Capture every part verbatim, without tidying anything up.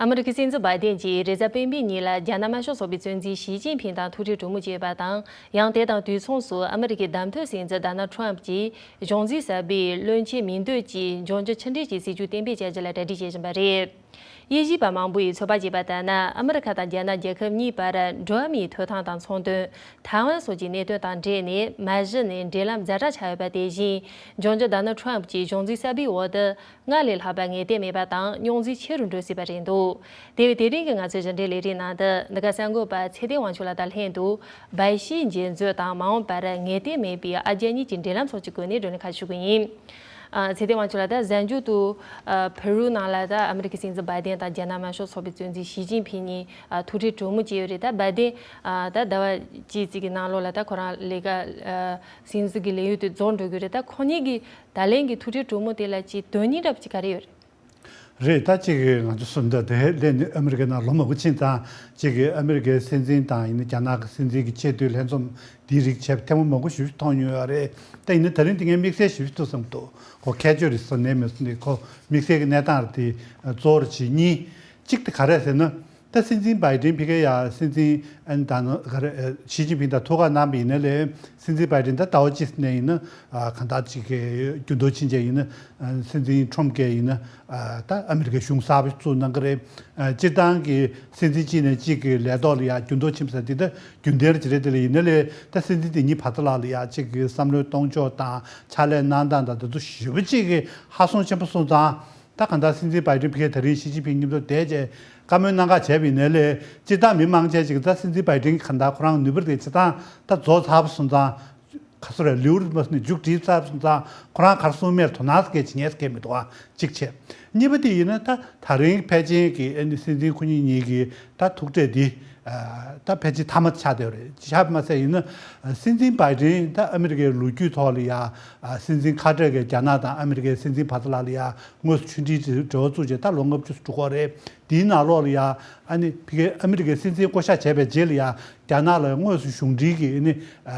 ཨ་མི་རི་ཀའི་སྲིད་འཛིན་བྷའི་ཏན་གྱིས་རེས་གཟའ་སྤེན་པའི་ཉིན་ལ་རྒྱ་ནག་དམར་ཤོག་ཚོགས་པའི་གཙོ་འཛིན་ཞི་ཅིན་ཕིང་དང་ཐུག་འཕྲད་གྲོས་མོལ་བྱས་པ་དང་། ཡང་དེ་དང་དུས་མཚུངས་སུ་ཨ་མི་རི་ཀའི་བདམས་ཐོན་སྲིད་འཛིན་ཌོ་ནལ་ཁྲམ་གྱིས་གཞུང་འཛིན་གསར་པའི་བློན་ཆེན་མིང་འདོན་གྱིས་འབྱུང་འགྱུར་ཕྱི་འབྲེལ་གྱི་སྲིད་ཇུས་གཏན་འབེབས་བྱ་རྒྱུ་ལ་གྲ་སྒྲིག་བྱེད་བཞིན་པ་རེད། དབྱེ་ཞིབ་པ་མང་པོ་ཡིས་ཚོད་དཔག་བྱས་པ་ལྟར་ན། ཨ་མི་རི་ཁ་དང་རྒྱ་ནག་རྒྱལ་ཁབ་གཉིས་བར་འགྲོ་བ་མིའི་ཐོབ་ཐང་དང་ཚོང་དོན། ཐའེ་ཝན་སོགས་ཀྱི་གནད་དོན་དང་འབྲེལ་ནས་མ་གཞི་ནས་འབྲེལ་ལམ་ཛ་དྲག་ཆགས་ཡོད་པ་དེ་བཞིན། འབྱུང་འགྱུར་ཌོ་ནལ་ཁྲམ་གྱི་གཞུང་འཛིན་གསར་པའི་འོག་ཏུ། སྔར་ལས་ལྷག་པའི་ངེས་གཏན་མེད་པ་དང་རྙོག་འཛིང་ཆེ་རུ་འགྲོ་སྲིད་པ་རེད་འདུག་དེ་བས་དེ་རིང་གི་ང་ཚོའི་ཕྱི་འབྲེལ་ལས་རིམ་ནང་དུ་འདི་ག་གསར་འགོད་པ་ཚེ་བརྟན་དབང་ཕྱུག་ལགས་དང་ལྷན་དུ། འབའ་ཞིག་འགྱེད་འཛོམས་དང་མ་འོངས་པར་ངེས་གཏན་མེད་པའི་ཨ་རྒྱ་གཉིས་ཀྱི་འབྲེལ་ལམ་སོགས་ཀྱི་སྐོར་ནས་བགྲོ་གླེང་ཁ་ཞུ་གི་ཡིན། ཨ། ཚེ་བརྟན་དབང་ཕྱུག་ལགས། ད་གཟའ་མཇུག་ཏུ། ཨ། ཕེ་རུ་ནང་ལ་ད་ཨ་མི་རི་ཀའི་སྲིད་འཛིན་བྷའི་ཏན་དང་རྒྱ་ནག་དམར་ཤོག་ཚོགས་པའི་གཙོ་འཛིན་ཞི་ཅིན་ཕིང་གཉིས། ཨ། ཐུག་འཕྲད་གྲོས་མོལ་བྱས་ཡོད་རེད། ད་བྷའི་ཏན། ཨ། ད་ཟླ་བ་གཅིག་ཙམ་གྱི་ནང་ལོགས་ལ་ད་ཁོ་རང་ལས་ཀ། ཨ། སྲིད་འཛིན་གྱི་ལས་ཡུན་དེ་རྫོགས་འགྲོ་གི་རེད། ད་ཁོ་གཉིས་ཀྱི་ད་ལན་གྱི་ཐུག་འཕྲད་གྲོས་མོལ་དེ་ལ་ཅིག་དོན་སྙིང་འདྲ་པོ་ཅིག་ག་རེ་ཡོད་རེད། རེད། ད་ཅིག་ང་ཚོ་སོང་ད་དེ་ལས་ནི་ཨ་མི་རི་ཀའི་ནང་ལོ་མང་པོ་ཕྱིན་ཙང་ཅིག་ཨ་མི་རི་ཀའི་སྲིད་འཛིན་དང་ཡིན་ན་རྒྱ་ནག་གི་སྲིད་འཛིན་གྱི་ཆེས་མཐོའི་ལྷན་འཛོམས་འདིའི་རིགས་བྱས་པ་ཐེངས་མ་མང་པོ་ཞིག་མཐོང་མྱོང་ཡོད་རེད། ད་ཡིན་ན་ད་རིང་འདི་ངས་དམིགས་བསལ་ཞིབ་ཞིབ་ཐུབ་བསམ་འདུག་ཁོ་ཁྱད་ཆོས་རེད་ཟེར་ནས་མི་སོང་ནས་ཁོ་དམིགས་བསལ་གྱི་གནས་སྟངས་རེད། དེ་གཙོ་བོར་བྱེད་གཉིས། གཅིག་དེ་ག་རེ་ཟེར་ན། ད་སྲིད་འཛིན་བྷའི་ཏིན་ཕ་གི་ཡ་སྲིད་འཛིན་ཨན་ད་ནོ་ག་རེ་ཞི་ཅིན་ཕིང་དང་ཐུག་ག་གནང་བ་ཡིན་ན་ལས། སྲིད་འཛིན་བྷའི་ཏིན་ད་ཟླ་བ་གཅིག་ནས་ཡིན་ན་ཨ་གང་ལྟར་ཅིག་གི་རྒྱུན་དུ་ཕྱིན་བྱས་ཡིན་ན་ཨ་སྲིད་འཛིན་ཁྲོམ་གྱིས་ཡིན་ན་ཨ་ད་ཨ་མི་རི་ཀའི་གཞུང་གསར་པ་བཙུགས་གནང་གི་རེད། ཨ་སྤྱིར་བཏང་གི་སྲིད་འཛིན་གཅིག་ནས་གཅིག་གི་ལས་ཐོག་ལ་ཡ་རྒྱུན་དུ་ཕྱིན་པ་ཟེར་དེ་ད་རྒྱུན་ལྡན་ཅིག་རེད། དེ་ལ་ཡིན་ན་ལས་ད་སྲིད་འཛིན་དེ་གཉིས་བར་དུ་ལ་ལ་ཡ་གཅིག་གི་བསམ་བློའི་གཏོང་ཕྱོགས་དང་ཕྱག་ལས་གནང་སྟངས་དང་དེ་ཚོ་ཞེ་པོ་ཅིག་གི་ཧ་སང་ཆེན་པོ་སོང་ཙང་། ད་གང་ལྟར་སྲིད་འཛིན་བྷའི་ཏིན་ཕ་གིར་ད་རིང་ཞི་ཅིན་ཕིང་མཉམ་དུ་བསྡད་བྱས་བཀའ་མོལ་གནང་ག་བྱས་པ་ཡིན་ནའི་ལས་སྤྱིར་བཏང་མི་མང་ཆེ་ཅིག་གིས་ད་སྲིད་འཛིན་བྷའི་ཏིན་གྱིས་གང་ལྟར་ཁོ་རང་ནུས་པ་དེ་བྱེད་སྟངས་ད་རྫོགས་ཚར་བ་སོང་ཙང་། ག་ཚོད་རེད། ལེའུ་མ་ནི་མཇུག་སྒྲིལ་ཚར་བ་སོང་ཙང་ཁོ་རང་ག་རེ་གསུང་མེད་དོ་སྣང་སྐད་བྱེད་མཁན་སྐད་མི་འདུག་ཨ། གཅིག་བྱས། གཉིས་པ་དེ་ཡིན་ན་ད་ད་རིང་ཕལ་ཆེར་གྱི་ཨ་ནི་སྲིད་འཛིན་ཁོ་གཉིས་གཉིས་ཀྱི་ད་ཐུག་འཕྲད་འདི། ད་ཕལ་ཆེར་མཐའ་མ་ཆགས་བསྡད་ཡོད་རེད། ཆགས་མ་ཚད་ཡིན་ན་སྲིད་འཛིན་བྷའི་ཏིན་ད་ཨ་མི་རི་ཀའི་ལོ་རྒྱུས་ཐོག་ལ་ཡ་སྲིད་འཛིན་ཁ་བྲལ་གྱི་རྒྱ་ནག་དང་ཨ་མི་རི་ཀའི་སྲིད་འཛིན་བར་དུ་ལ་ལ་ཡ་དངོས་སུ་ཆུང་འབྲིང་འབྲེལ་བ་བཙུགས་རྗེས་ད་ལོ་ལྔ་བཅུ་ཙམ་འགྲོ་གི་རེད། དེའི་ནང་ལོགས་ལ་ཡ་ཨ་ནི་ཕ་གིའི་ཨ་མི་རི་ཀའི་སྲིད་འཛིན་བསྐོ་བཞག་བྱས་པའི་རྗེས་ལ་ཡ་རྒྱ་ནག་ལ་དངོས་སུ་གཞུང་འབྲེལ་གྱི་ཨ་ནི་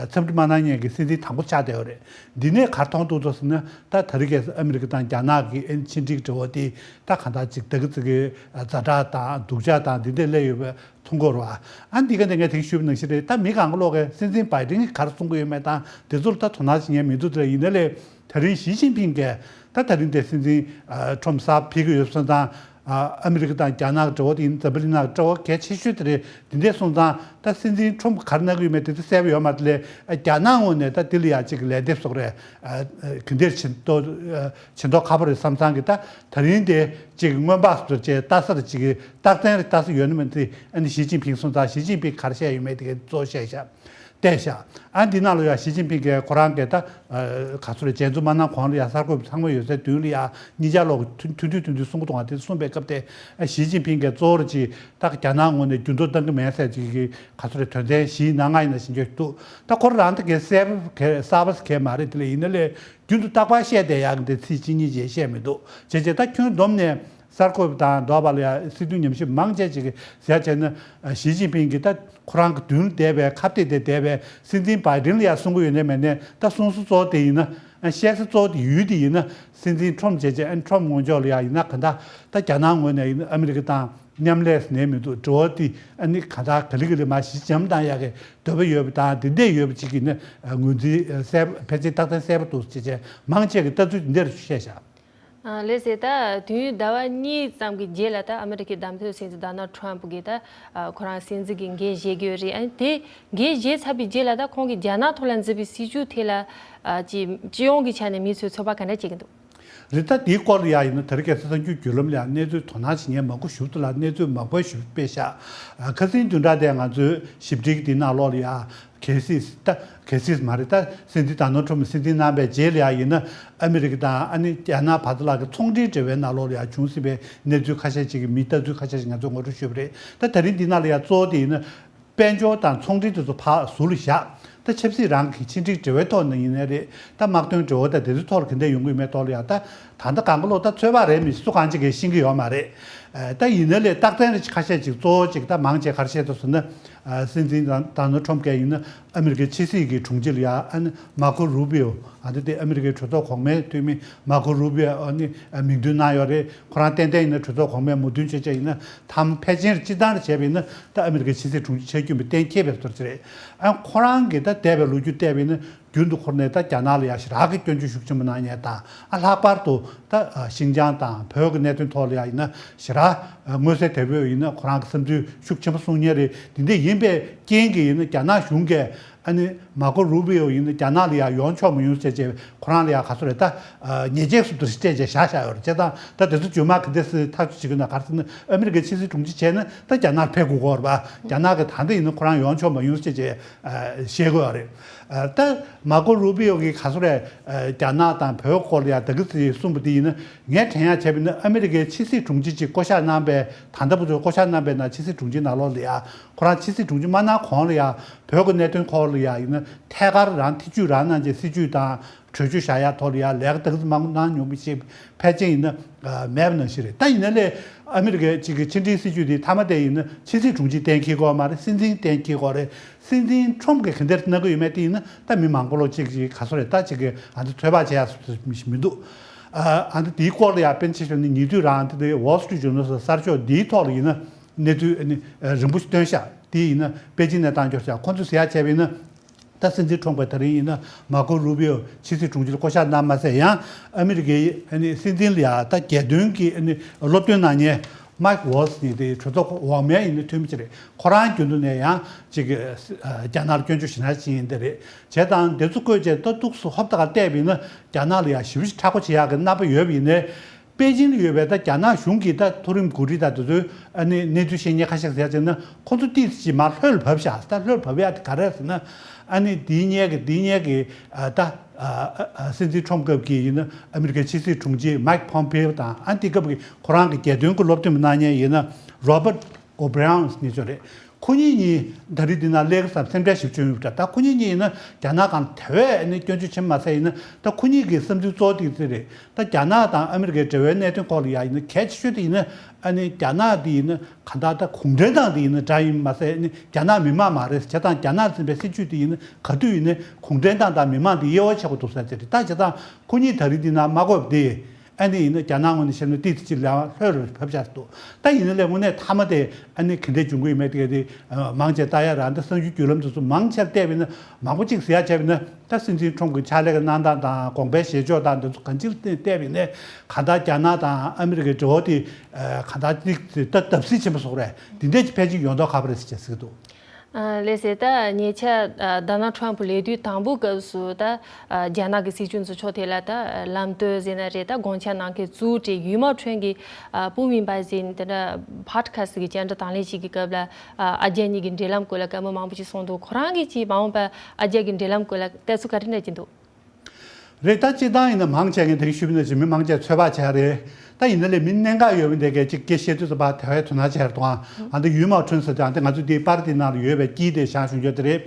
འཚམས་འདྲི་མ་གནང་མཁན་གྱི་སྲིད་འཛིན་དང་པོ་ཆགས་བསྡད་ཡོད་རེད། འདི་ནས་ག་རེ་མཐོང་ཐུབ་འདུག་ཟེར་ན་ད་ད་རེས་ཀྱི་ཨ་མི་རི་ཀ་དང་རྒྱ་ནག་གི་ཨ་ནི་ཕྱི་འབྲེལ་འབྲེལ་བ་དེ་ད་གང་ལྟར་ཅིག་ད་གི་ཙི་གི་ཛ་དྲག་དང་སྡུག་ཅག་དང་འདི་འདྲ་སླེབས་ཡོད་པའི། མཐོང་གི་རེད་བ། ཨ་འདི་ག་ནས་ངས་དེ་ཞུས་པ་ནང་བཞིན་རེད། ད་མི་གང་ག་ལོག་གིས་སྲིད་འཛིན་བྷའི་ཏིན་གྱིས་ག་རེ་གསུང་གི་ཡོད་མེད་དང་དེ་ཚོར་ད་དོ་སྣང་བྱེད་མཁན་མི་འདུག་དེ་ཡིན་ན་ལས་ད་རིང་ཞི་ཅིན་ཕིང་གིས་ད་ད་རིང་དེ་སྲིད་འཛིན་ཨ་ཁྲོམ་གསར་ཕེབས་ཀྱི་ཡོད་སོང་ཙང་ཨ་ཨ་མི་རི་ཀ་དང་རྒྱ་ནག་འབྲེལ་བ་དེ་ཡིན་འཛམ་བུ་གླིང་ནང་འབྲེལ་བ་གལ་ཆེ་ཤོས་དེ་རེད། དེ་འདྲས་སོང་ཙང་ད་སྲིད་འཛིན་ཁྲོམ་ག་རེ་གནང་གི་ཡོད་མེད་དེ་ཚོ་གསལ་པོ་ཡོད་མ་རེད་ལས། ཨ་རྒྱ་ནག་ངོས་ནས་ད་དེ་ལ་ཡ་གཅིག་ལན་འདེབས་སོགས་རེད། ཨ་ཨ་ག་འདྲས་བྱེད་མདོག་ཨ་བྱེད་མདོག་ཁ་པོ་རེད་བསམ་ཙང་གི་ད་ད་རིང་དེ་གཅིག་སྔོན་དཔག་སུ་བྱས་ལྟ་སར་གཅིག་གི་རྟགས་མཚན་རེ་ལྟ་ས་ཡོད་ན་མིན་དེ་ཨ་ནི་ཞི་ཅིན་ཕིང་སོང་ཙང་ཞི་ཅིན་ཕིང་ག་རེ་བཤད་ཡོད་མེད་དེ་གའི་གཙོ་བོ་བཤད་ཤག་བལྟས་ཤག་ཨ་འདི་ནང་ལ་ཡང་ཞི་ཅིན་ཕིང་གིས་ཁོ་རང་གིས་ད་ཨ་ག་ཚོད་རེད། མཇལ་འཛོམས་མ་གནང་གོང་ལ་ཡང་གསར་འགོད་པ་ཚང་མ་ཡོད་སའི་མདུན་ལ་ཡང་གཉིས་ཆར་ལོག་ཐུང་ཐུང་ཐུང་ཐུང་གསུང་གི་འདུག་ག་དེ་གསུངས་པའི་སྐབས་དེ་ཨ་ཞི་ཅིན་ཕིང་གིས་གཙོ་བོར་ཅིག་ད་རྒྱ་ནག་ངོས་ནས་འགྱུར་ལྡོག་གཏང་གི་མེད་ཟེར་ཅིག་གི་ག་ཚོད་རེད། དོན་ཚན་བཞི་ནང་ལྔ་ཡིན་ན་ཞིག་འགྱོད་འདུག་ད་ཁོ་རང་ད་གའི་གསལ་པོ་གས་གསར་པ་གས་མ་རེད། དེ་ལ་ཡིན་ན་ལས་རྒྱུན་དུ་རྟག་པར་བཤད་བསྡད་ཡག་གི་འདི་ཚིག་གཅིག་གཉིས་ཅིག་བཤད་མི་འདུག་བྱས་བྱས་ད་ཁྱོན་བསྡོམས་ནས། གསར་འགོད་པ་དང་འདྲ་པོ་ལ་ཡ་སྲིད་དོན་ཉམས་ཞིབ་མང་ཆེ་ཅིག་གིས་ཟེར་བྱས་ན་ཞི་ཅིན་ཕིང་གིས་ད་ཁོ་རང་གི་མདུན་ལ་བསྡད་པའི་ཁ་གཏད་དེ་བསྡད་པའི་སྲིད་འཛིན་བྷའི་ཏིན་ལ་ཡ་གསུང་གི་ཡོད་ནའི་མེད་ནའི་ད་གསུང་ས་གཙོ་བོ་དེ་ཡིན་ན་བཤད་ས་གཙོ་བོ་དེ་ཡུལ་དེ་ཡིན་ན་སྲིད་འཛིན་ཁྲོམ་བྱས་བྱས་ཨ་ཁྲོམ་ངོས་ཕྱོགས་ལ་ཡ་ཡིན་ན་ག་འདྲ་ད་རྒྱ་ནག་ངོས་ནས་ཡིན་ན་ཨ་མི་རི་ཀ་དང་མཉམ་ལས་ནས་མི་འདུག་འགྲོ་བ་དེ་ཨ་ནི་ག་འདྲ་ག་ལེ་ག་ལེ་མ་ཞི་འཇམ་བཏང་ཡག་གི་འདོད་པ་ཡོད་པ་དང་དེ་འདྲས་ཡོད་པ་ཅིག་གིས་ནི་ངོས་འཛིན་གསལ་པོ་ཕལ་ཆེར་རྟགས་མཚན་གསལ་པོ་འདུག་ཅེས་བྱས་མང་ཆེ་གིས་ལྟ་ཚུལ་དེ་འདྲས་བཤད་བཞག་ལགས་སེ། ད་དུས་ཡུན་ཟླ་བ་གཉིས་ཙམ་གྱི་རྗེས་ལ་ད་ཨ་མི་རི་ཀའི་བདམས་ཐོན་སྲིད་འཛིན་ཌོ་ནལ་ཁྲམ་གྱིས་ད་ཁོ་རང་སྲིད་འཛིན་གྱི་འགན་བཞེས་ཀྱི་ཡོད་རེད། ཨ་ནི་དེ་འགན་བཞེས་ཚར་བའི་རྗེས་ལ་ད་ཁོང་གིས་རྒྱ་ནག་ཐོག་ལ་འཛིན་པའི་སྲིད་བྱུས་ཐད་ལ་ཅིག་སྤྱི་ཡོངས་ཀྱི་ཆ་ནས་མིའི་ཚོས་ཚོད་དཔག་ག་འདྲ་བྱེད་ཀྱི་འདུག་རེད། ད་དེའི་སྐོར་ལ་ཡ་ཡིན་ན་ད་རེས་ཀྱི་གསར་འགྱུར་བརྒྱུད་ལམ་ལ་ཡ་གནས་ཚུལ་དོ་སྣང་བྱེད་མཁན་མང་པོ་ཞིག་འདུག་ལ་གནས་ཚུལ་མང་པོ་ཞིག་སྤེལ་ཤག་ཁ་སང་བདུན་ཕྲག་དེ་ང་ཚོའི་ཞིབ་ཕྲའི་དེའི་ནང་ལོགས་ལ་ཡ། གལ་སྲིད་ད་གལ་སྲིད་མ་རེད། ད་སྲིད་འཛིན་ཌོ་ནལ་ཁྲམ་སྲིད་འཛིན་གནང་པའི་རྗེས་ལ་ཡ་ཡིན་ན་ཨ་མི་རི་ཀ་དང་ཨ་ནི་རྒྱ་ནག་བར་དུ་ལ་གི་ཚོང་འབྲེལ་འབྲེལ་བའི་ནང་ལོགས་ལ་ཡ་བྱུང་སྲིད་པའི་གནས་ཚུལ་ཁ་ཤས་ཅིག་གི་མིའི་ལྟ་ཚུལ་ཁ་ཤས་ཤིག་ང་ཚོས་ངོ་སྤྲོད་ཞུས་པ་རེད། ད་ད་རིང་འདི་ནང་ལ་ཡ་གཙོ་བོ་དེ་ཡིན་ན་དཔལ་འབྱོར་དང་ཚོང་འབྲེལ་དེ་ཚོ་ཕར་ཟུར་ལ་བཞག་ད་ཆབ་སྲིད་རང་གི་ཕྱི་འབྲེལ་འབྲེལ་བའི་ཐོག་ནས་ཡིན་ནའི་རེད། ད་དམག་དོན་འབྲེལ་བ་དང་དེ་ཚོའི་ཐོག་ལ་ག་འདྲ་ཡོང་གི་ཡོད་མེད་ཐོག་ལ་ཡང་ད་ད་ལྟ་གང་ག་ལོག་ད་ཚོད་དཔག་རེད་མི་སུ་གང་ཅིག་གིས་ཤེས་ཀྱི་ཡོད་མ་རེད། ཨ། ད་ཡིན་ནའི་ལས་རྟགས་མཚན་རེ་ཁ་ཤས་ཅིག་གཙོ་བོ་ཅིག་ད་མང་ཆེ་ག་རེ་བཤད་འདུག་ཟེར་ན། ཨ། སྲིད་འཛིན་ཌོ་ནལ་ཌོ་ཊརམ་གྱིས་ཡིན་ན་ཨ་མི་རི་ཀའི་ཕྱི་སྲིད་ཀྱི་དྲུང་ཆེ་ལ་ཡ་ཨ་ནི་མར་ཁོ་རུ་བི་ཡོ། ཨ། འདི་དེ་ཨ་མི་རི་ཀའི་གྲོས་ཚོགས་གོང་མའི་འཐུས་མི་མར་ཁོ་རུ་བི་ཡོ། ཨ་ནི་མིང་འདོན་གནང་ཡོད་རེད། ཁོ་རང་ཏན་ཏན་ཡིན་ན་གྲོས་ཚོགས་གོང་མས་མོས་མཐུན་བྱས་བྱས་ཡིན་ན་ཐམ་ཕལ་ཆེར་སྤྱིར་བཏང་རེ་བྱས་པ་ཡིན་ན་ད་ཨ་མི་རི་ཀའི་ཕྱི་སྲིད་དྲུང་ཆེ་ཆགས་རྒྱུ་ཡིན་པ་གཏན་འཁེལ་བའི་བཟོ་འདྲ་ཅིག་རེད། ཨ། ཁོ་རང་གིས་ད་འདས་པའི་ལོ་རྒྱུས་བལྟས་པ་ཡིན་ན་རྒྱུན་དུ་འཁོར་ནས་ད་རྒྱ་ནག་ལ་ཡ་ཞེ་དྲག་གི་སྐྱོན་བརྗོད་ཤུགས་ཆེན་པོ་གནང་མཁན་དང་། ཨ། ལྷག་པར་དུ་ད་ཤིན་ཅང་དང་བོད་ཀྱི་གནད་དོན་ཐོག་ལ་ཡ་ཡིན་ན་ཞེ་དྲག་མངོན་གསལ་དོད་པོས་ཡིན་ན་ཁོ་རང་གི་བསམ་ཚུལ་ཤུགས་ཆེན་པོ་གསུང་མཁན་རེད། དེ་འདྲ་ཡིན་པའི་རྐྱེན་གྱིས་ཡིན་ན་རྒྱ་ནག་གཞུང་གིས་ཨ་ནི་མར་ཁོ་རུ་བི་ཡོ་ཡིན་ན་རྒྱ་ནག་ལ་ཡ་ཡོང་ཆོག་མ་ཡོང་ཟེར་བྱས་ཁོ་རང་ལ་ཡ་ག་ཚོད་རེད་ད། ཨ། ཉེས་ཆད་སུ་དུ་སྤྲད་བྱས་བཞག་བཞག་ཡོད་རེད། བྱས་ཙང་ད་དེ་ཚོ་རྗེས་མ་ག་འདྲ་སེ་ཐག་གཅོད་བྱེད་ཀྱི་ན་ག་རེ་ཟེར་ན་ཨ་མི་རི་ཀའི་ཕྱི་སྲིད་དྲུང་ཆེ་བྱས་ན་ད་རྒྱ་ནག་ཕེབས་དགོས་ཀྱི་ཡོད་རེད་པ། རྒྱ་ནག་གིས་ད་ལྟ་ཡིན་ན་ཁོ་རང་ཡོང་ཆོག་མ་ཡོང་ཟེར་བྱས། ཨ། བཤད་ཀྱི་ཡོད་རེད། ཨ། ད་མར་ཁོ་རུ་བི་ཡོ་གིས་ག་ཚོད་རེད། ཨ། རྒྱ་ནག་དང་བོད་སྐོར་ལ་ཡ་ད་གི་ཚེ་གསུངས་པ་དེ་ཡིན་ན་ངས་དྲན་ཡག་བྱས་པ་ཡིན་ན་ཨ་མི་རི་ཀའི་ཕྱི་སྲིད་དྲུང་ཆེ་ཅིག་བསྐོ་བཞག་གནང་པའི་ད་ལྟ་བར་དུ་བསྐོ་བཞག་གནང་པའི་ནང་ཕྱི་སྲིད་དྲུང་ཆེ་ནང་ལོགས་ལ་ཡ་ཁོ་རང་ཕྱི་སྲིད་དྲུང་ཆེ་མ་གནང་གོང་ལ་ཡ་བོད་ཀྱི་གནད་དོན་སྐོར་ལ་ཡ་ཡིན་ན་ཐད་ཀར་རང་ཐེ་བྱུས་རང་གནང་བྱས་སྲིད་བྱུས་དང་གྲོས་ཆོད་བཞག་ཡག་ཐོག་ལ་ཡ་ལས་ཀ་ད་གི་ཚེ་མང་པོ་གནང་མྱོང་མི་ཤེས། ཕལ་ཆེར་ཡིན་ན་མེད་པ་ནང་བཞིན་རེད། ད་ཡིན་ན་ལས་ཨ་མི་རི་ཀའི་ཅིག་གི་ཕྱི་འབྲེལ་སྲིད་བྱུས་དེ་མཐའ་མ་དེ་ཡིན་ན་ཕྱི་སྲིད་དྲུང་ཆེ་གཏན་འཁེལ་དགོས་མ་རེད། སྲིད་འཛིན་གཏན་འཁེལ་དགོས་རེད། སྲིད་འཛིན་ཊརམ་གྱིས་ག་འདྲ་གནང་གི་ཡོད་མེད་དེ་ཡིན་ན་ད་མི་མང་པོ་ལོ་གཅིག་ཅིག་ག་ཚོད་རེད་ད་ཅིག་གི་ཨ་འདི་ཚོད་དཔག་བྱེད་ཡག་སུ་མི་མི་འདུག་ཨ། ཨ་འདི་དེའི་སྐོར་ལ་ཡང་དཔེར་ན་ཆ་བཞག་ན་ཉེ་དུས་རང་འདི་དེ་Wall Street Journal གསར་ཤོག་འདིའི་ཐོག་ལ་ཡིན་ན་གནས་ཚུལ་ཨ་ནི་རིང་པོ་ཞིག་བཏོན་ཤག་དེ་ཡིན་ན་པེ་ཅིན་ནས་བཏང་འབྱོར་ཤག་ཁོང་ཚོས་ཟེར་ཡག་བྱས་པ་ཡིན་ན། ད་སྲིད་འཛིན་ཊརམ་གྱིས་ད་རིང་ཡིན་ན་མར་ཁོ་རུ་བི་ཡོ་ཕྱི་སྲིད་དྲུང་ཆེར་བསྐོ་བཞག་གནང་མ་ཟད་ཡང་ཨ་མི་རི་ཀའི་ཨ་ནི་སྲིད་འཛིན་ལ་ཡང་ད་རྒྱལ་དོན་གྱི་ཨ་ནི་སློབ་སྟོན་གནང་མཁན་མའིག་ཝལ་ཙི་ནི་དེ་གྲོས་ཚོགས་འོག་མའི་ཡིན་ན་འཐུས་མི་ཅིག་རེད། ཁོ་རང་རྒྱུན་དུ་ནས་ཡང་ཅིག་རྒྱ་ནག་ལ་སྐྱོན་བརྗོད་ཞེ་དྲག་བྱེད་མཁན་དེ་རེད། བྱས་ཙང་དེ་ཚོ་བཀོད་བྱས་ད་ཏོག་ཙམ་ཧོབ་ཏེ་ག་བལྟས་པ་ཡིན་ན་རྒྱ་ནག་ལ་ཡང་ཞེ་པོ་ཞིག་མཁྲེགས་པོ་བྱེད་ཡག་གི་རྣམ་པ་ཡོད་པ་ཡིན་ནའི། པེ་ཅིན་ལ་ཡོད་པའི་ད་རྒྱ་ནག་གཞུང་གི་ད་མཐོ་རིམ་འགོ་ཁྲིད་དང་དེ་ཚོའི་ཨ་ནི་གནས་ཚུལ་ཤེས་མཁན་ཁ་ཤས་ཟེར་ཡག་བྱས་ན་ཁོ་ཚོ་ཏོག་ཙམ་ཅིག་མར་ལྷོད་ལ་བབས་ཤག་ད་ལྷོད་ལ་བབས་ཡག་དེ་ག་རེ་རེད་ཟེར་ན། ཨ་ནི་འདིའི་སྔོན་གྱི་འདིའི་སྔོན་གྱི་ཨ་ད་ཨ་ཨ་ཨ་སྲིད་འཛིན་ཊརམ་སྐབས་ཀྱི་ཡིན་ན་ཨ་མི་རི་ཀའི་ཕྱི་སྲིད་དྲུང་ཆེ་མའིག་ཕོམ་པེའོ་དང་། ཨ་འདི་སྐབས་ཀྱི་ཁོ་རང་གི་རྒྱལ་དོན་གྱི་སློབ་སྟོན་པ་གནང་མཁན་ཡིན་ན་རོ་བར་ཨོ་བྷི་རའི་ཡོན་ཟེར་མཁན་ཅིག་རེད། ཁོ་གཉིས་གཉིས་ད་རེས་འདི་ན་སླེབས་ཀྱི་ཙམ་སེམས་ཁྲལ་ཞིག་བྱུང་ཡོད་པ་འདྲ། ད་ཁོ་གཉིས་གཉིས་ཡིན་ན་རྒྱ་ནག་སྒང་དེ་བས་ཨ་ནི་སྐྱོན་བརྗོད་བྱེད་མ་ཟད་ཡིན་ན་ད་ཁོ་གཉིས་ཀྱི་བསམ་ཚུལ་གཙོ་བོ་དེ་ཚོ་རེད། ད་རྒྱ་ནག་དང་ཨ་མི་རི་ཀའི་འབྲེལ་བའི་གནད་དོན་སྐོར་ལ་ཡ་ཡིན་ན་གལ་ཆེ་ཤོས་དེ་ཡིན་ན་ཨ་ནི་རྒྱ་ནག་འདི་ཡིན་ན་གང་ལྟར་ད་གུང་ཁྲན་ཏང་འདི་ཡིན་ན་འདྲ་ཡིན་མ་ཟད་ཨ་ནི་རྒྱ་ནག་མི་དམངས་མ་རེད། བྱས་ཙང་རྒྱ་ནག་འཛིན་པའི་སྲིད་བྱུས་དེ་ཡིན་ན་ག་དུས་ཡིན་ན་གུང་ཁྲན་ཏང་དང་མི་དམངས་འདི་དབྱེ་བ་ཕྱེ་དགོས་འདུག་ཟེར་གྱི་རེད། ད་བྱས་ཙང་ཁོ་གཉིས་ད་རེས་འདི་ན་མ་གོ་བ་དེ། ཨ་ནི་ཡིན་ན་རྒྱ་ནག་ངོས་ནས་བཤད་ན་ཏོག་ཙམ་ཅིག་ལ་ལྷོད་ལ་བབས་བཞག་འདུག་ད་ཡིན་ན་ལས་དངོས་གནས་མཐའ་མ་དེ་ཨ་ནི་ག་འདྲས་འབྱུང་གི་ཡོད་མེད་དེ་ག་དེ་མང་ཆེ་ལྟ་ཡ་རང་ད་གསར་འགྱུར་བརྒྱུད་ལམ་དེ་ཚོ་མང་ཆེར་བལྟས་པ་ཡིན་ན་མང་པོ་ཅིག་ཟེར་ཡ་བྱས་པ་ཡིན་ན་ད་སྲིད་འཛིན་ཁྲོམ་གྱི་ཕྱག་ལས་ཀྱི་གནང་སྟངས་དང་དགོངས་པའི་བཞེས་ཕྱོགས་དང་འདི་ཚོ་གང་ཅིར་བལྟས་པ་ཡིན་ན་གང་ལྟར་རྒྱ་ནག་དང་ཨ་མི་རི་ཀའི་འབྲེལ་བ་དེ་གང་ལྟར་ཅིག་ད་བརྡབ་གསིག་ཆེན་པོ་བཟོ་གི་རེད། འདི་འདྲས་ཀྱི་ཕལ་ཆེར་ཡོང་མདོག་ཁ་པོ་རེད་ཟེར་བྱས་ཟེར་གྱི་འདུག་ཨ། ལགས་སེ། ད་ཉེ་ཆར་ཨ་ཌོ་ནལ་ཌི་ཊརམ་ཕི་སླེབས་དུས་དང་པོའི་སྐབས་སུ་ད་ཨ་རྒྱ་ནག་གི་སྲིད་སྐྱོང་ཚོ་ཕྱོགས་དེ་ལ་ད་ལམ་སྟོན་ཟེར་ན་རེད། ད་དགོངས་འཆར་གནང་མཁན་གཙོ་བོ་དེ་ཡུས་མའོ་ཁྲུན་གྱིས་ཨ་སྤུ་མིང་པ་ཟེར་དེ་འདྲ་ཕོ་ཌི་ཁ་སི་གི་བཅར་འདྲི་དང་ལེན་ཞིག་གི་སྐབས་ལ་ཨ་ཨ་རྒྱ་གཉིས་ཀྱི་འབྲེལ་ལམ་སྐོར་ལ་བཀའ་མོལ་མང་པོ་ཞིག་གསུངས་འདུག་ཁོ་རང་གིས་ཅིག་མ་འོངས་པར་ཨ་རྒྱ་གི་འབྲེལ་ལམ་སྐོར་ལ་ལྟ་ཚུལ་ག་རེ་འདྲ་ཅིག་འདུག་རེད། ད་སྤྱིར་བཏང་ཡིན་ན་མང་ཆེ་ངས་དེ་རིང་ཞུས་པ་ནང་བཞིན་མི་མང་ཆེ་ཚོད་དཔག་བྱས་རེད། ད་ཡིན་ན་ལས་མི་གནད་འགག་ཡོད་པ་འདི་གས་ཅིག་སྐད་བཤད་དུས་ཙམ་པ་དེ་བས་དོ་སྣང་བྱས་རེད་དོ། ཨ་འདི་ཡུས་མའོ་ཁྲུན་ཟེར་དེ་ཨ་འདི་ང་ཚོ་འདིའི་པར་འདི་ནང་ལ་ཡོད་པའི་དཀྱིལ་དེ་བཞེངས་བཞུགས་རྒྱུ་དེ་རེད།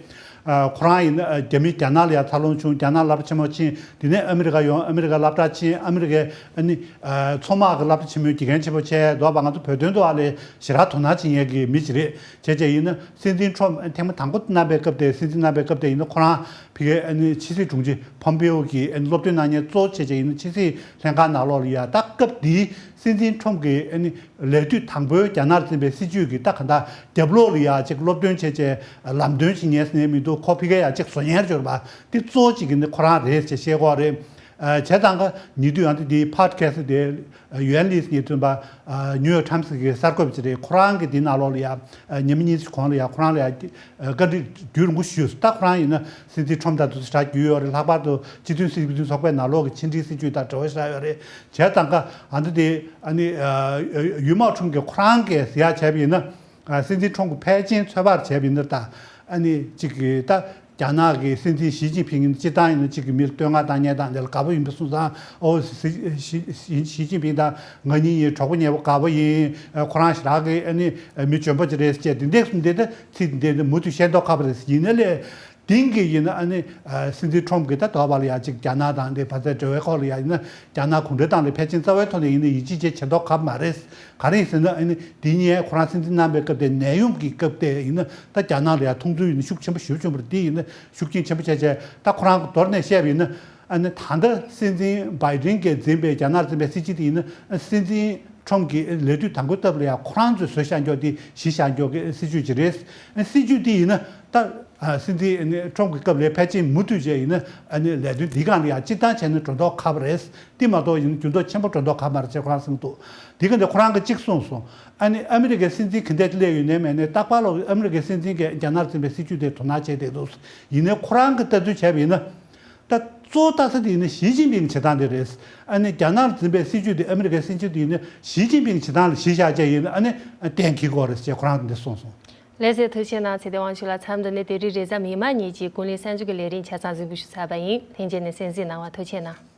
ཨ་ཁོ་རང་ཡིན་ན་ཨ་རྒྱ་མི་རྒྱ་ནག་ལ་ཡང་འཚར་ལོངས་བྱུང་། རྒྱ་ནག་སློབ་གྲྭ་ཆེན་མོ་ཕྱིན། དེ་ནས་ཨ་མི་རི་ཀ་ཡོང་། ཨ་མི་རི་ཀ་སློབ་གྲྭ་ཕྱིན། ཨ་མི་རི་ཀའི་ཨ་ནི་ཨ་མཚོ་དམག་གི་སློབ་གྲྭ་ཆེན་མོའི་དགེ་རྒན་ཆེན་པོ་བྱས་འདུག་པ། ང་ཚོ་བོད་དོན་དུ་ཨ་ལས་ཞེ་དྲག་དོ་སྣང་བྱེད་མཁན་གྱི་མི་ཅིག་རེད། བྱས་བྱས་ཡིན་ན་སྲིད་འཛིན་ཁྲོམ་ཐེངས་མ་དང་པོ་གནང་པའི་སྐབས་དེ། སྲིད་འཛིན་གནང་པའི་སྐབས་དེ་ཡིན་ན་ཁོ་རང་ཕ་གིའི་ཨ་ནི་ཕྱི་སྲིད་དྲུང་ཆེ་ཕོམ་པེའོ་གི་ཨ་ནི་སློབ་སྟོན་གནང་མཁན་གཙོ་བོ་བྱས་བྱས་ཡིན་ན་ཕྱི་སྲིད་ལྷན་ཁང་ནང་ལོགས་ལ་ཡ། ད་སྐབས་དེའི་སྲིད་འཛིན་ཁྲོམ་གྱི་ཨ་ནི་ལས་དུས་དང་པོའི་རྒྱ་ནག་འཛིན་པའི་སྲིད་བྱུས་ཀྱི་ད་ག་འདྲ་རྒྱབ་ལོགས་ལ་ཡ་ཅིག་སློབ་སྟོན་བྱས་བྱས་ལམ་སྟོན་བྱེད་མཁན་ཟེར་ནས་མི་འདུག་ཁོ་ཕ་གིའི་ཡ་ཅིག་བཟོ་མཁན་འབྱོར་པ་དེ་གཙོ་བོ་གཅིག་གི་ནི་ཁོ་རང་རེད་ཅེས་བཤད་ཀྱི་ཡོད་རེད། ཨ་བྱས་ཙང་ཀ་ཉེ་དུས་ཨ་འདི་འདི་ཕོ་ཌི་ཁ་སི་དེ་ཡུ་ཨེན་ལི་ཟེར་མཁན་བཙོན་པ་ཨ་ནིའུ་ཡོག་ཊའིམ་སི་གི་གསར་འགོད་པ་ཅིག་རེད། ཁོ་རང་གི་འདི་ནང་ལོགས་ལ་ཡ་ཨ་ཉི་མ་གཉིས་ཤིག་གོང་ལ་ཡ་ཁོ་རང་ལ་ཡ་ཨ་བཀའ་འདྲི་རྒྱུན་རིང་པོ་ཞུས། ད་ཁོ་རང་ཡིན་ན་སྲིད་འཛིན་ཁྲོམ་དང་དུ་ཞེ་དྲག་རྒྱུས་ཡོད་རེད། ལྷག་པར་དུ་སྤྱི་མཐུན་སྲིད་མཐུན་ཚོགས་པའི་ནང་ལོགས་ཀྱི་ཕྱི་འབྲེལ་སྲིད་བྱུས་དང་འབྲེལ་བ་ཞེ་དྲག་ཡོད་རེད། བྱས་ཙང་ཀ་ཨ་འདི་དེ་ཨ་ནི་ཨ་ཡུས་མའོ་ཁྲུན་གྱིས་ཁོ་རང་གིས་ཟེར་ཡག་བྱས་པ་ཡིན་ན། ཨ་སྲིད་འཛིན་ཁྲོམ་གྱིས་ཕལ་ཆེར་ཚོད་དཔག་བྱས་པ་ཡིན་ན་ད་ཨ་ནི་གཅིག་གི་ད་རྒྱ་ནག་གི་སྲིད་འཛིན་ཞི་ཅིན་ཕིང་ཡིན་ན་སྤྱིར་བཏང་ཡིན་ན་གཅིག་གི་མིར་བསྟོད་བསྔགས་བཏང་མཁན་དང་དེ་ལ་དགའ་པོ་ཡིན་པ་སོང་ཙང་། ཨོ་ཞི་ཞི་ཞི་ཅིན་ཕིང་དང་ང་གཉིས་ཡིན་གྲོགས་པོ་ཉེ་པོ་དགའ་པོ་ཡིན། ཨ་ཁོ་རང་ཞེ་དྲག་གི་ཨ་ནི་མི་འཇོན་པོ་ཅིག་རེད་ཅེས་དེ་འདྲས་འདི་ད་ཚིག་འདི་འདི་མུ་མཐུད་བཤད་མདོག་ཁ་པོ་རེད། ཡིན་ན་ལས། དེང་གི་ཡིན་ན་ཨ་ནི་ཨ་སྲིད་འཛིན་ཁྲོམ་གྱིས་ད་དོགས་པ་ལ་ཡ་གཅིག་རྒྱ་ནག་དང་དེ་བར་མཚམས་འབྲེལ་བའི་སྐོར་ལ་ཡ་ཡིན་ན་རྒྱ་ནག་གུང་ཁྲན་ཏང་ལ་ཕལ་ཆེར་རྩ་བའི་ཐོག་ནས་ཡིན་ན་ཡིད་ཆེས་བྱེད་མཁན་མདོག་ཁ་པོ་མ་རེད། ག་རེ་ཡིན་ཟེར་ན་ཨ་ནི་དེ་སྔོན་ཁོ་རང་སྲིད་འཛིན་གནང་པའི་སྐབས་དེ་ནད་ཡོམ་གྱི་སྐབས་དེ་ཡིན་ན་ད་རྒྱ་ནག་ལ་ཡ་མཐོང་ཚུལ་ཡིན་ན་ཤུགས་ཆེན་པོ་ཞེ་པོ་བྱུང་བ་རེད། དེ་ཡིན་ན་ཤུགས་རྐྱེན་ཆེན་པོ་བྱས་བྱས་ད་ཁོ་རང་གི་མདོར་ན་བཤད་པ་ཡིན་ན། ཨ་ནི་ད་ལྟ་སྲིད་འཛིན་བྷའི་ཌེན་གྱིས་འཛིན་པའི་རྒྱ་ནག་འཛིན་པའི་སྲིད་ཇུས་དེ་ཡིན་ན་སྲིད་འཛིན་ཁྲོམ་གྱི་ལས་དུས་དང་པོའི་སྟབས་ལ་ཡང་ཁོ་རང་ཚོས་བཟོས་བཞག་མགྱོགས་དེ་གཞི་བཞག་མགྱོགས་ཀྱི་སྲིད་ཇུས་ཅིག་རེད། སྲིད་ཇུས་དེ་ཡིན་ན་ད་སྲིད་འཛིན་ཁྲོམ་གྱི་སྐབས་ལ་ཕལ་ཆེར་མུ་མཐུད་བྱས་ཡིན་ན་ཨ་ནི་ལས་དོན་འདི་སྒང་ལ་ཡང་སྤྱིར་བཏང་བྱས་ན་འགྲོ་མདོག་ཁ་པོ་རེད། དེ་མ་གཏོགས་ཡིན་ན་འགྱུར་ལྡོག་ཆེན་པོ་འགྲོ་མདོག་ཁ་པོ་མ་རེད་ཅེས་ཁོ་རང་གསུངས་འདུག་དེ་ག་འདི་ཁོ་རང་གིས་གཅིག་གསུངས་སོང་། ཨ་ནི་ཨ་མི་རི་ཀའི་སྲིད་འཛིན་ག་འདྲས་སླེབས་ཡོད་ནའི་མེད་ནའི་རྟག་པར་ལོག་ཨ་མི་རི་ཀའི་སྲིད་འཛིན་གྱིས་རྒྱ་ནག་འཛིན་པའི་སྲིད་ཇུས་དེ་དོ་སྣང་བྱས་བསྡད་འདུག་ཡིན་ནའི་ཁོ་རང་གིས་ལྟ་ཚུལ་བྱས་པ་ཡིན་ན། ད་གཙོ་བོ་ལྟ་ས་དེ་ཡིན་ན་ཞི་ཅིན་ཕིང་བྱེད་སྟངས་དེ་རེད། ཨ་ནི་རྒྱ་ནག་ལ་འཛིན་པའི་སྲིད་ཇུས་དེ་ཨ་མི་རི་ཀའི་སྲིད་ཇུས་དེ་ཡིན་ན་ཞི་ཅིན་ཕིང་བྱེད་སྟངས་ལ་གཞི་བཞག་བྱས་ཡིན་ན་ཨ་ནི་གཏན་འཁེལ་གྱི་ཡོད་རེད་ཅེས་ཁོ་རང་གིས་འདི་གསུངས་སོང་། ལགས་སོ། ཐུགས་རྗེ་གནང་། ཚེ་བརྟན་དབང་ཕྱུག་ལགས། མཚམས་འདི་ནས་དེ་རིང་རེས་གཟའ་མིག་དམར་ཉིན་གྱི་ཀུན་གླེང་གསར་འགྱུར་གྱི་ལས་རིམ་ཆ་ཚང་གཟིགས་འབུལ་ཞུ་ཚར་བ་ཡིན། ལྷན་རྒྱས་ནས་གསན་གཟིགས་གནང་བར་ཐུགས་རྗེ་གནང་།